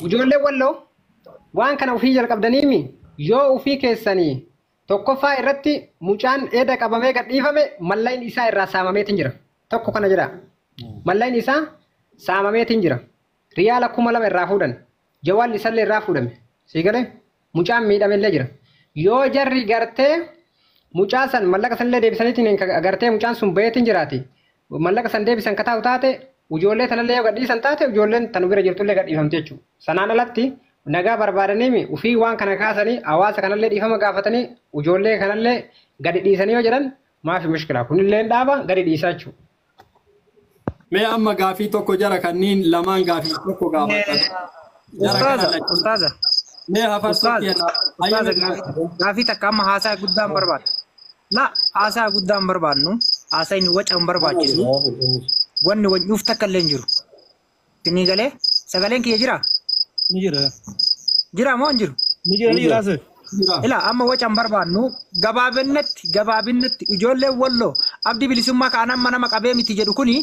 Ijoollee Walloo waan kana ofii jalqabdaniimi yoo ofii keessanii tokkoffaa irratti mucaan eeda qabamee gadhiifame mallayni isaa irraa saamameetiin jira. Tokko kana jedha. Mallayni isaa saamameetiin jira. Riyaala 2000 irraa fuudhan. Jawaalli isallee irraa fuudhame. Sii galee mucaan miidhamellee jira. Yoo jarri gartee mucaa san mallaqa sanillee deebisaniitiin gartee mucaan sun baheetiin jiraati. Mallaqa san deebisan kataa'u taate ijoollee tanallee yoo gadhiisan taate ijoolleen tanu bira jirtullee gadhiifamte jechuudha. Sanaan alatti nagaa barbaadanii ofii waan kana kaasanii hawaasa kanallee dhiifama gaafatanii ijoollee kanallee gadi dhiisanii yoo jedhan maafi mushkila kunillee dhaaba gadi dhiisaa jechuudha. Mee amma gaafii tokko jara kanneen lamaan gaafii tokko gaafadha. Jara kana Ustaaza, lachuu. ustaaza, Mee hafarsoo ustaaza, kenna. ustaaza Hayyama gaafii takka amma haasaa guddaan barbaadu. La haasaa guddaan barbaadnu, haasaa inni waca hin barbaachisu, wanni wanyuuf takka illee hin jiru. Isinii galee sagaleen kiyya jira? Ni jira. Jira moo hin jiru? Ni jira ni jira asir. jira. Ila amma waca hin barbaadnu gabaabinnatti gabaabinnatti ijoolleen Walloo abdii bilisummaa kaan amma nama qabee miti jedhu kuni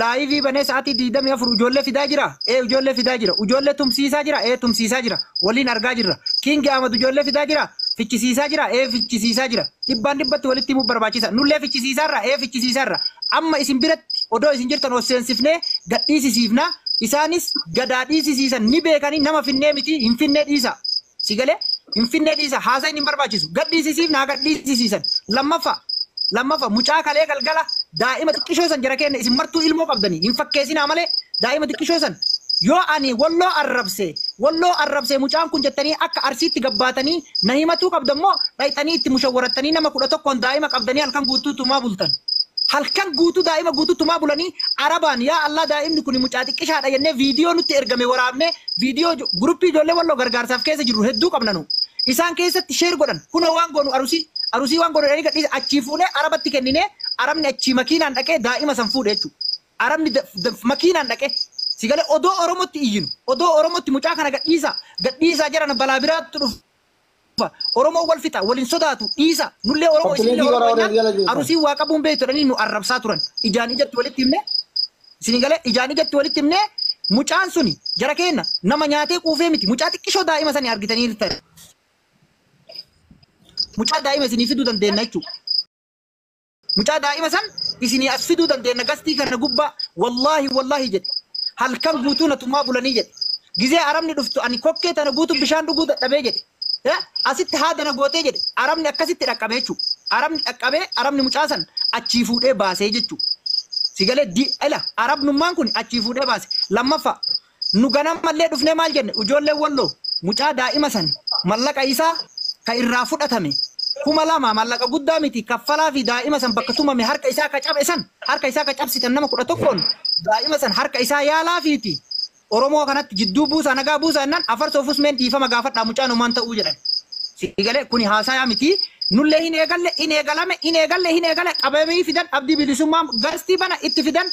laayivii banee sa'aatii 24 ijoollee fidaa jira. Ee ijoollee fidaa jira. Ijoollee tumsiisaa jira. Ee tumsiisaa jira. Waliin argaa jirra. Kingi Ahmad ijoollee fidaa jira. Fichisiisaa jira. Ee fichisiisaa jira. Dhibbaan dhibbatti walitti himuu barbaachisa. Nullee fichisiisaarra. Ee fichisiisaarra. Amma isin biratti odoo isin jirtan ol seensifnee gadhiisisiifna. Isaanis gadaa dhiisisiisan ni beekanii nama finnee miti hin finnee dhiisa. Si galee hin finnee dhiisa haasaa inni hin barbaachisu gadhiisisiif naa gadhiisisiisan lammaffaa lammaffaa mucaa kalee galgala daa'ima xiqqishoo san jara keenya isin martuu ilmoo qabdanii hin fakkeessinaa malee daa'ima xiqqishoo san yoo ani walloo arrabsee mucaan kun jettanii akka arsiitti gabbaatanii na himatuu qabdammoo dhayxanii itti mushawwarattanii nama 11 daa'ima qabdanii halkan guutuu tumaa bultan. Halkan guutuu daa'ima guutuu tumaa bulanii arabaan yaa Allah daa'imni kun mucaa xiqqishaadha jennee viidiyoo nutti ergame waraabnee viidiyoo guruppii ijoollee Walloo gargaarsaaf keessa jirru hedduu qabna nu. Isaan keessatti sheer godhan kunoo waan goonu arusii arusii waan goonu jedhanii gadhiisa achii fuunee arabatti kenninee arabni achii makiinaan dhaqee daa'ima san fuudhe jechuudha. Arabni makiinaan dhaqee si galee odoo Oromootti iyyinu odoo Oromootti mucaa kana gadhiisa gadhiisaa jiran balaa biraatti dhufa. Oromoo wal fixa waliin sodaatu dhiisa nullee Oromoo isinillee Obboleettii Oromoo warra jennaan jala jirtu. arusii waa qabuun beektu jedhanii nu arrabsaa turan. Ijaan ijatti walitti himne isin galee ijaan ijatti walitti himne mucaan suni jara keenya nama nyaatee quufee miti mucaa xiqqishoo daa'ima sanii argitanii jirtan. Mucaa daa'ima isinii fiduu dandeenya jechuudha. Mucaa daa'ima san isinii as fiduu dandeenya gastii kana gubbaa wallaahi wallaahi jedhe. Halkan guutuu na tumaa bulanii jedhe. Gizee arabni dhuftu ani kokkee tana guutuu bishaan dhuguu dadhabee jedhe. Asitti haadana gootee jedhe. Arabni akkasitti dhaqqabee jechuudha. Arabni dhaqqabee arabni mucaa san achii fuudhee baasee jechuudha. Si galee di ila arabnummaan kun achii fuudhee baase. Lammaffaa nu ganamallee dhufnee maal jenne ijoolleen Walloo mucaa daa'ima san mallaqa isaa ka irraa fudhatame 2000 mallaqa guddaa miti kaffalaa fi daa'ima san bakka tumame harka isaa ka cabe san harka isaa ka cabsitan nama 11 daa'ima san harka isaa yaalaa fiiti. Oromoo kanatti jidduu buusaa nagaa buusaa jennaan afarsoo fusmeen dhiifama gaafadhaa mucaan homaan ta'uu jedhan. Si galee kuni haasayaa miti nullee hin eegalle hin eegalame hin eegalle hin eegale qabamii fidan abdii bilisummaa gastii bana itti fidan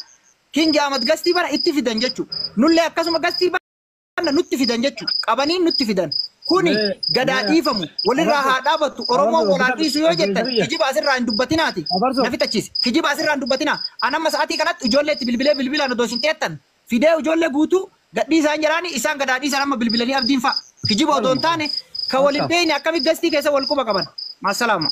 Kingi Ahmad gastii bana itti fidan jechuudha. Nullee akkasuma gastii bana nutti fidan jechuudha. Qabanii nutti fidan. Kuni Mee gadaa mee dhiifamu walirraa afarsoo haa dhaabatu Oromoon afarsoo walaa dhiisu yoo jettan obboleessa kijiba asirraa hin dubbatinaati. Afarsoo Na fixachiisi. Kijiba asirraa hin dubbatinaa. An amma sa'aatii kanatti ijoollee itti bilbilee bilbilaan odoo isin teettan fidee ijoollee guutuu gadhiisaan jiraani isaan gadaa dhiisan amma bilbilanii abdiin fa'a. Kijiba odoo hin taane ka waliin beekne akkamitti gastii keessa wal quba qaban. Maasalaama.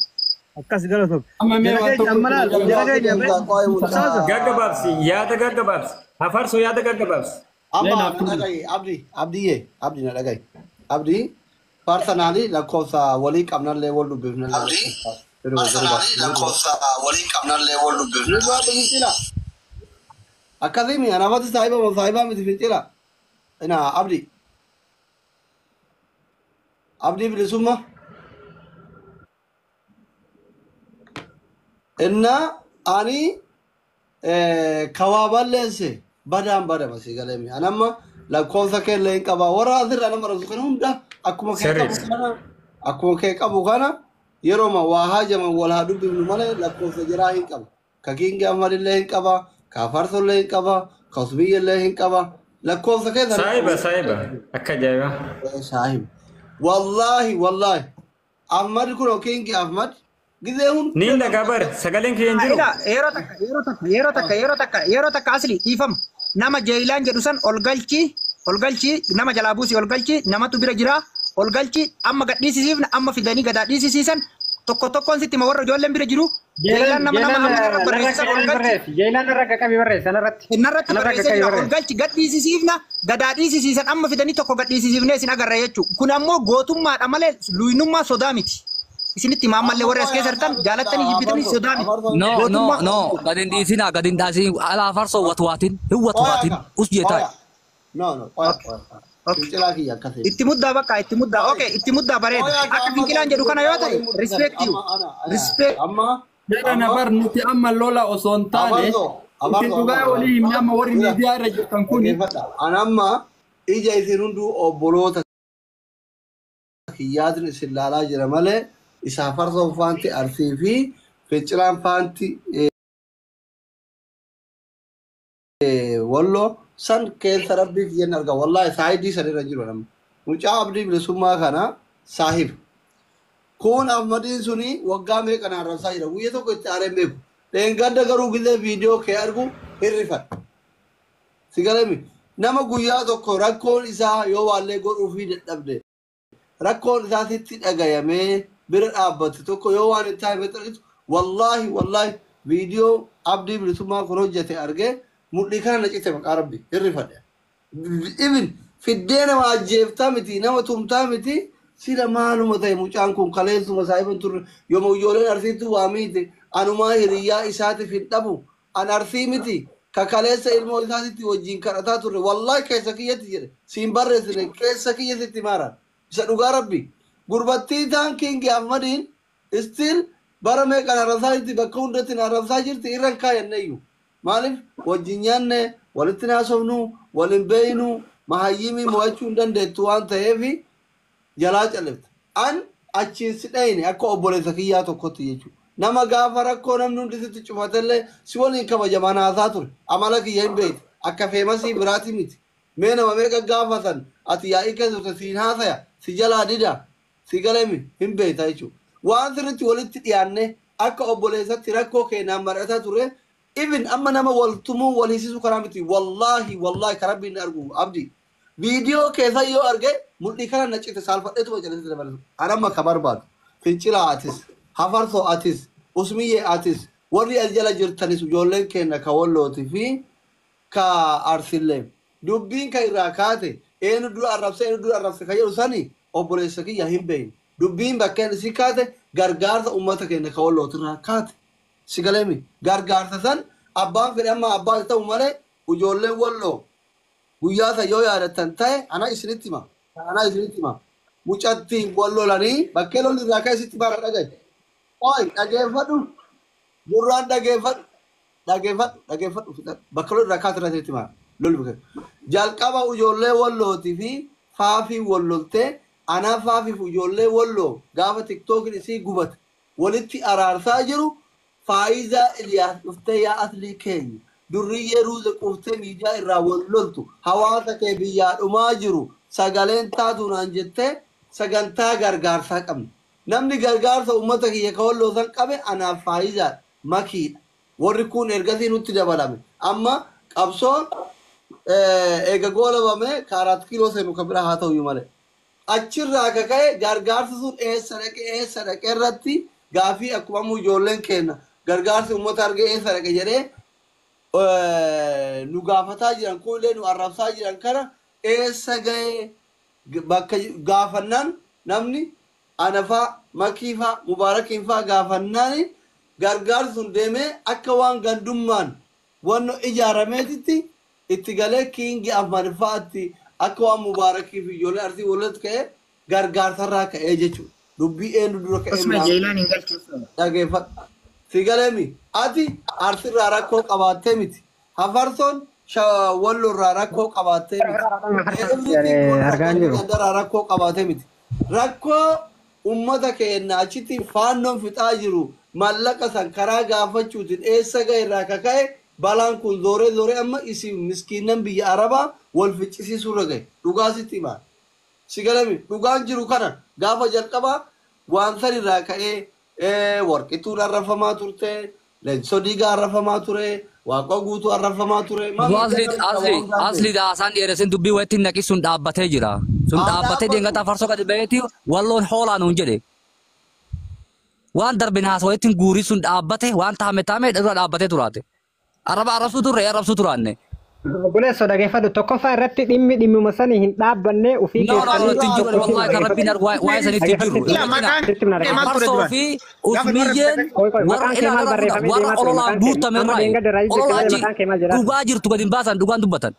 Akkas galatoom. Amma mee Jara waan keenya tokko amma laal jara keenya mee ustaaza. Gaggabaabsi yaada gaggabaabsi. Hafarsoo yaada gaggabaabsi. Mee Amma naaf na kenni. dhagahi Abdi Abdiyyee Abdi na dhagahi. Abdi personally lakkoofsa walii qabnallee wal dubbifnallee lakkoofsa. Personally lakkoofsa walii qabnallee wal dubbifnallee. Dubbadhu fincila. Akkasii anafati saahiba moo saahibaa miti fincila. Ina Abdi Abdi bilisummaa. Inna ani kawaa balleesse badaan badama si galeemi. Ani amma lakkoofsa keellee hin qaba. Warra asirraa nama rasu kana hunda akkuma kee qabu Sirriidha. kana akkuma kee qabu kana yerooma waa haajaman wal haa dubbifnu malee lakkoofsa jiraa hin qaba. Ka Kingi Ahmadillee hin qaba. Ka Farsollee hin qaba. Ka Usbiyyillee hin qaba. Lakkoofsa keessa Saahiba saahiba akka ajaa'ibaa. Saahib. Wallaahi wallaahi. Ahmad kun Kingi Ahmad gizee hunda Niin dhagaa bar sagaleen kiyya hin jiru. Ila yeroo takka yeroo takka yeroo takka yeroo takka yeroo takka asli dhiifama. Nama Jeeyilaan jedhu san ol galchi Ol galchi nama jalaa buusi ol galchi namatu bira jira ol galchi amma gadhiisisiifna amma fidanii gadaa dhiisisiisan tokko tokkoon sitti ma warra ijoolleen bira jiru. Jeelaan nama nama amma irra barreessan ol galchi. Jeelaan irra qaqqabi barreessan irratti. Narratti barreessee jira ol galchi gadhiisisiifna gadaa dhiisisiisan amma fidanii tokko gadhiisisiifnee isin agarra jechuudha. Kun ammoo gootummaadha malee luynummaa sodaa miti. Isinitti maammallee warri as keessa jirtan jaalattanii jibbitanii sodaa miti. No, no, no. Gad hin dhiisinaa, gad hin dhiisin. Alaa farsoo watwaatin, hin watwaatin. Us jeetaa. No, no, qoya, qoya. Fincilaa kiyya akkasii. Itti muddaa bakka itti muddaa. Okay, itti muddaa bareeda. Akka fincilaan jedhu kana yoo ta'e respect you. Respect. Amma Jara nabar nuti amma lola osoo hin taane isin dhugaa walii himne amma warri miidiyaa irra jirtan kuni. An amma ija isin hunduu obboloota kiyyaatiin isin laalaa jira malee isaa farsoon faanti arsii fi fincilaan faanti walloo san keessa rabbii kiyyan arga wallaahi saayidii san irra jiru namni mucaa abdii bilisummaa kana saahiba kun ahmadiin suni waggaa meeqa naan rabsaa jira guyya tokko itti aaree beeku dheengadda garuu gizee viidiyoo kee argu hirrifadha si galami nama guyyaa tokko rakkoon isaa yoo waallee godhuufii dadhabde rakkoon isaa sitti dhagayamee bira dhaabbate tokko yoo waan hin taane argitu wallaahi wallaahi viidiyoo abdii bilisummaa kun hojjete argee mudhii kana na cite maqaa rabbi hirrifadhe. Ibin fiddee nama ajjeeftaa miti nama tumtaa miti sila maaluma ta'e mucaan kun kaleessuma saahiban turre yooma ijoolleen arsiitti waa miite anumaa hiriyyaa isaatiif hin dhabu an arsii miti ka kaleessa ilmoo isaatitti wajjin kadhataa turre wallaahi keessa kiyyatti jedhe siin barreessine keessa kiyyatti maara isa dhugaa rabbi gurbattii taan kingi ahmadiin still bara meeqan arrabsaa jirti bakka hundatti arrabsaa jirti irran kaayanneeyyu maaliif wajjin nyaanne walitti naasofnu walin beeynu mahayyimii mo'achuu hin dandeettu waan ta'eef jalaa callifta. An achiin si dhayne akka obboleessa kiyyaa tokkotti jechuudha. Nama gaafa rakkoo namni hundi sitti cufatellee si waliin kabajamaa naasaa ture. Amala kiyya hin beektu. Akka feemasii biraati miti. Mee nama meeqa gaafatan ati yaa'ii keessa turte siin haasaya si jalaa dida si galemi hin beekta jechuudha. Waan sirriitti walitti dhiyaanne akka obboleessatti rakkoo keenyaan mari'ataa ture. Even amma nama waltumuu wal hiisisu karaa miti wallaahi wallaahi karaa rabbiin argu abdi viidiyoo keessa yoo arge mul'ii kana na cite saalfadheetuma jalatti dabalatu an amma ka barbaadu fincilaa atis hafarsoo atis usmiyyee atis warri as jala jirtanis ijoolleen keenya ka wallooti fi ka arsillee dubbiin ka irraa kaate eenyu dura arrabse eenyu dura arrabse ka jedhu sani obboleessa kiyya hin beekne dubbiin bakkeen isii kaate gargaarsa uummata keenya ka wallootirraa kaate. Si galemi gargaarsa san abbaan fedhe amma abbaa ta'u malee ijoolleen walloo guyyaa san yoo yaadattan ta'e ana isinitti hima ana isinitti hima mucattiin wallolanii bakkee lolli irraa ka'e sitti baara dhagaye oy dhageeffadhu gurraan dhageeffadhu dhageeffadhu dhageeffadhu bakka lolli irraa kaate irraa isinitti hima lolli bakkee jalqaba ijoollee wallootii fi faafii walloltee anaa faafiif ijoollee walloo gaafa tiktookin isii gubate walitti araarsaa jiru. Faayidaa Iliyaas dhuftee yaa aslii keenya durriyyee ruuza quuftee miidiyaa irraa wal loltu hawaasa kee biyyaa dhumaa jiru sagaleen taatu naan jettee sagantaa gargaarsaa qabna. Namni gargaarsa uummata kiyya ka walloosan qabe anaaf faayidaadha makiidha. Warri kun ergasii nutti dabalame. Amma qabsoon eega goolabame kaaraat kiiloo seenu kan biraa haa ta'uyyuu malee. Achirraa ka ka'e gargaarsi sun eessa dhaqe eessa dhaqe irratti gaafii akkuma ammoo ijoolleen keenya gargaarsi uummata argee eessa dhaqe jedhee nu gaafataa jiran kunillee nu arrabsaa jiran kana eessa ga'ee bakka gaafannaan namni anafaa makiifaa mubaarakiinfaa gaafannaan gargaarsi sun deemee akka waan gandummaan wanno ijaarameetitti itti galee kiingi afmanfaatti akka waan mubaarakiif ijoollee arsii walitti ka'ee gargaarsarraa ka'ee jechuudha. Dubbii eenyu dura ka'ee Osuma Jeelaan hin galchu. dhageeffadhu. Si galeemi ati arsirraa rakkoo qabaattee miti. Hafarsoon wallorraa rakkoo qabaattee miti. Argaan jiru. Gandarraa rakkoo qabaattee miti. Rakkoo uummata keenya achitti faannoon fixaa jiru maallaqa san karaa gaafachuutiin eessa gahe irraa kaka'e balaan kun zooree zooree amma isin miskiinan biyya arabaa wal ficcisiisuurra gahe dhugaa sitti himaa. Si galami dhugaan jiru kana gaafa jalqabaa waan san irraa ka'ee warqituun arrafamaa turte, leencoo diigaa arrafamaa ture, Waaqoo guutuu arrabfamaa ture. Asli asli asli daasaan dheeressin dubbii wayitti naqi sun dhaabbatee jira. Sun dhaabbatee deengata farsoo gadi baheeti walloon hoolaan nuun jedhe. Waan darbin haasa wayitti guurii sun dhaabbate waan taame taame irra dhaabbatee turaate. Arraba arrabsuu turre arrabsuu turaanne. Obboleessoo dhageeffadhu tokkoffaa irratti dhimmi dhimmuma sanii hin dhaabbanne ofii No no no itti jiru wallahi kan rabbiin waa'ee sanitti jiru. Ila maqaan kee maal ture Farsoo duraan? fi Gaafa dura usmiyyeen Qoy qoy warra maqaan kee maal ilaa barreeffamee warra deemaa ture ololaan maqaan kee guutame amma irraa deengada raajii ololaa jecha achi maqaan kee maal jedhaa dhugaa jirtu gadi hin baasan dhugaan dubbatan.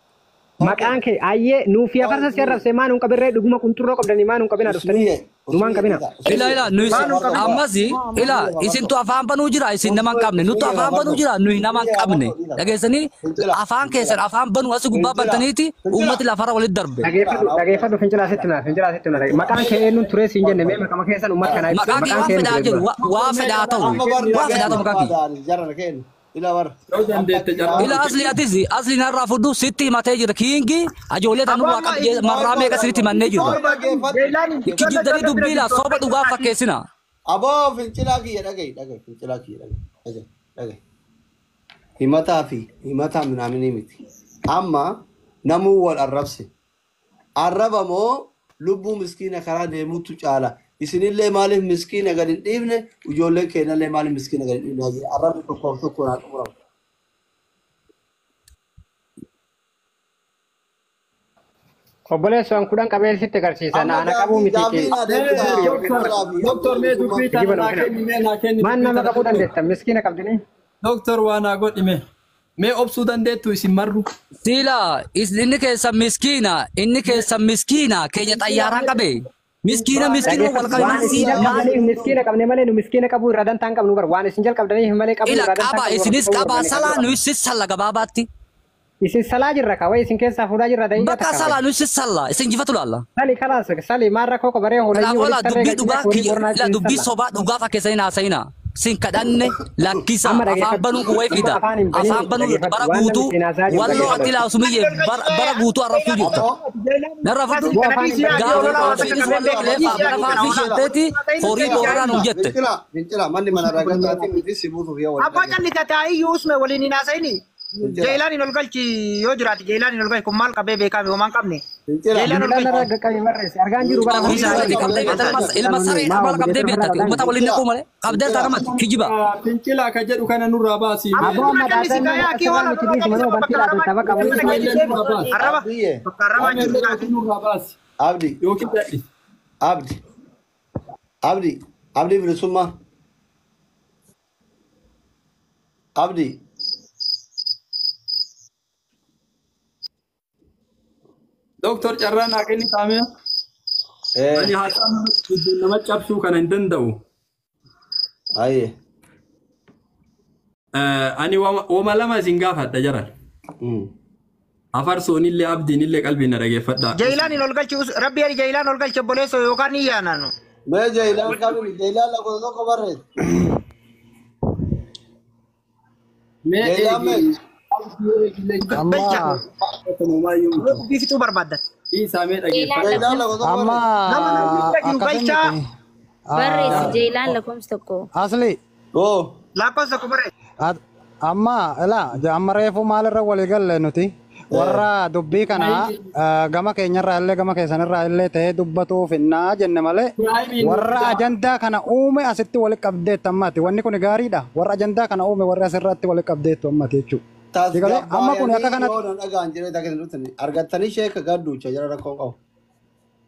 Maqaan kee ayyee nuufi afarsa si arrabse maa nuun qabirree dhuguma qunxurroo qabdanii maa nuun qabina dhuftanii numaan qabina. Ila ila nuyi ammas ila isintu afaan banuu jira isin nama hin qabne nutu afaan banuu jira nuyi nama hin qabne dhageessanii afaan keessan afaan banuu as gubbaa bantaniiti uummati lafarra walitti darbe. Dhageeffadhu dhageeffadhu fincilaa sitti himna fincilaa sitti himna maqaan kee eenyuun turee siin jenne mee maqama keessan uummata kanaa ibsi Maqaan kee maqaan waan kee eenyuun fedhaa ture jedhu dura. waan fedhaa ta'u waan fedhaa ta'u maqaan kee. Jara kennu. Ila war. Yoo dandeette carraa Ila asli atis asli narraa fudhu sitti himatee jira kiingi ajoollee Aboo tanurraa amma qabdee marraa meeqa sinitti himannee jirra. Jeelaan Kijibdanii dubbii laa soba dhugaa fakkeessina. Aboo fincilaa kiyya dhagahi dhagahi fincilaa kiyya dhagahi dhagahi dhagahi. Himataa fi himataa minaaminii miti. Amma namuu wal arrabse. Arraba moo lubbuu miskiina karaa deemutu caala. Isinillee maaliif miskiina gad hin dhiifne ijoolleen keenyallee maaliif miskiina gad hin dhiifne arrabni tokkoof tokko naa xumurama. Obboleessoo an kudhan qabee sitti agarsiisa Amma ana qabuu gaafii miti gaafii kee. naa deebisaa fincilaa fi Doktor mee dubbii tana Kijiba naa nuufina. kenni mee naa kenni Maan dubbii nama tana qabuu doktor. dandeettan miskiina qabdanii. Doktor waa naa godhi mee. Mee obsuu dandeettu isin marru. Sila inni keessan miskiina inni keessan miskiina keenya xayyaaraan qabe miskiina miskiina wal Dhageeffadhu waan qabe isin jalqabdaniif miskiina qabne malee nu miskiina qabuu irraa dantaan qabnu bar waan isin jalqabdaniif malee qabuu ila irraa dantaan qaba qabnu isinis qabuu qaba barbaanne salaa qabnu. nuyi sissalla gabaabaatti Isin salaa jirra ka wayi isin keessaa fuudhaa jirra da'iiqa bakka takka salaa wayi. nuyi sissalla isin jifatu laalla. Sali kalaas sali maal rakkoo qabaree hoolayyii Kanaaf walitti ola tarree dubbii galchine dhugaa horii bornaa ila isin dubbii salla. sobaa dhugaa fakkeessanii haasa'ina. Sin kadhanne lakkisa Amma afaan dhageeffadhu banuu kun wayi amma fida afaan hin baniin afaan banuu dhageeffadhu bara waan namni guutuu siin haasaa jiru walloo dhageeffadhu. ati laasumiyyee bara guutuu arrabsuu jirta. Narraa fudhu Boo afaan hin baniin gaafa faarfiinis walloo qilee bara faarfii shanteeti horii booranaa nuun jette. Fincilaa fincilaa manni mana ragaa taatii miti si buusuuf yoo wal Abbaa dhagahe. calli taa'ii usme waliin hin haasa'ini. Fincilaa Jeelaan hin ol galchi yoo jiraate jeelaan hin ol galchi kun maal qabee beekame homaan qabne. fincilaa. Jeelaan ol Bilbilaan galchi. irra qaqqabe barreesse argaan jiru bara Hundi afaan wayiiti qabdee beekta ilma saree maal qabdee beektati uummata waliin naquu malee qabdee Fincilaa taanamatti kijiba. Fincilaa ka jedhu kana nurraa baasii mee. Aboo amma Dura calli si daasaan kaayaa nama kii asirraa hoola miti dura dhiisi calli manoo bakka bantii arrabaa dhaabbataa bakka jiru. walitti Mana Illee keessa nurraa baasi. arraba Abdiyyee bakka arrabaa Amma jiru illee taate. yookiin nurraa baasi. Abdi Yookiin dadhi. Abdi Abdi Abdi bilisummaa Abdi Doktor carraa naa kenni taamee. Ani haasaa nama cabsuu kana hin danda'u. Ayyee Ani wama lama isin gaafadha jaran. Afarsoonillee abdiinillee qalbii na dhageeffadha. Jeelaan hin ol galchi rabbi ani jeelaan ol galchi obboleessoo yookaan ni yaananu. Mee Jeelaan kamiin Jeelaan lakkoofsa tokko barreesse. Mee Jeelaan eegi. meeqa? Amma Galcha. Dubbii fixuu barbaaddan. Dhiisaa mee dhageeffadha. Jeelaan lakkoofsa tokko amma barreesse. Nama namni bira jiru akkasin galchaa. miti. Barreessi Jeelaan lakkoofsa tokko. Asli Oo. Lakkoofsa tokko barreessi. amma ila amma reefu maalirra walii galle nuti warra dubbii kana gama keenyarraa illee gama keessanirraa illee ta'ee dubbatuuf hinnaa jenne malee warra ajandaa kana uume asitti wali qabdeettu ammati wanni kun gaariidha warra ajandaa kana uume warra asirratti wali qabdeettu ammati jechuudha. Digalee amma kun akka Tasgabbaayanii kanatti yoo na dhagaan jiree takka hin argattanii sheeka gadduucha jara rakkoon qabu.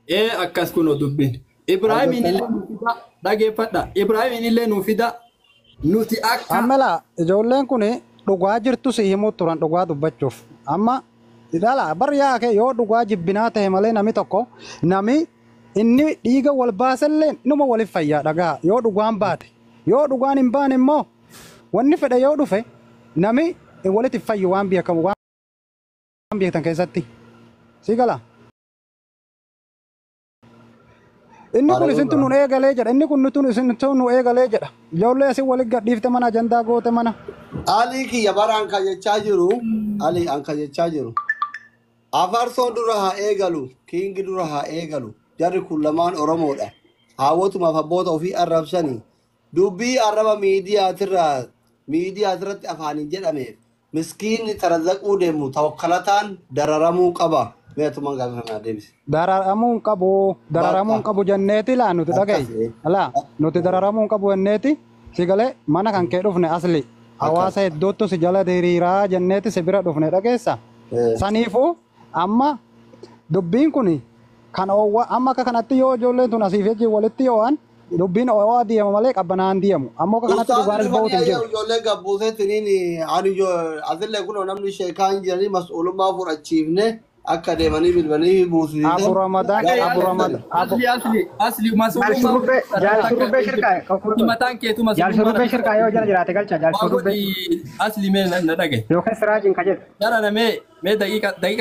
Ee akkas kunoo dubbiin. Ibraahimiin illee nuu fida dhageeffadha. Ibraahimiin illee nuu fida nuti akka Amma laa ijoolleen kun dhugaa jirtu si himuu turan dhugaa dubbachuuf. Amma ilaala bar yaa kee yoo dhugaa jibbinaa ta'e malee nami tokko nami inni dhiiga wal baasellee numa waliif fayyaa dhagaa yoo dhugaan baate yoo dhugaan hin baane immoo wanni fedhe yoo dhufe nami walitti hin fayyu waan beekamu waan beektan keessatti. Si gala. Inni kun isintu nu eegalee jedha. Inni kun nutu isintu nu eegalee jedha. Ijoollee isin walitti gadhiifte mana ajandaa goote mana. Alii kiyya bara an kan jechaa jiru Ali an kan jechaa jiru afarsoon dura haa eegalu kiingi dura haa eegalu jarri kun lamaan Oromoodha haawwotumaaf abboota ofii arrabsanii dubbii arraba miidiyaatirraa miidiyaatirratti afaaniin jedhameef Miskiinni tarazzaquu deemu tawakkalataan dararamuu qaba. Mee atumaan gaafa kanaa deebisi. Dararamuu hin qabu, dararamuu hin qabu jenneeti laa nuti dhaga'i. Laa nuti dararamuu hin qabu jenneeti si galee mana kan kee dhufne asli. Hawaasa hedduutu si jala diriiraa jenneeti si bira dhufne dhageessa. Saniifuu amma dubbiin kun kan oowwa amma akka kanatti yoo ijoolleen tun asiif jechi walitti yoo'an dubbiin oowwaa deema malee qabbanaan deemu. Ammoo akka kanatti dhugaanis bahuutu hin jiru. Ijoollee gabbuuseetiniin ani asillee kun namni sheekaan jiranii mas'uulummaa fudhachiifne akka deemanii bilbilanii buusisan. Abu Ramadaan Abu Ramadaan Asli asli asli Jaal shurrubbee jaal shurrubbee shirkaa mataan keetu jaal shurrubbee shirkaa yoo jala jiraate galcha jaal shurrubbee Asli mee na dhagaye. yookaan siraajiin ka jedhu. Jara na mee daqiiqa 2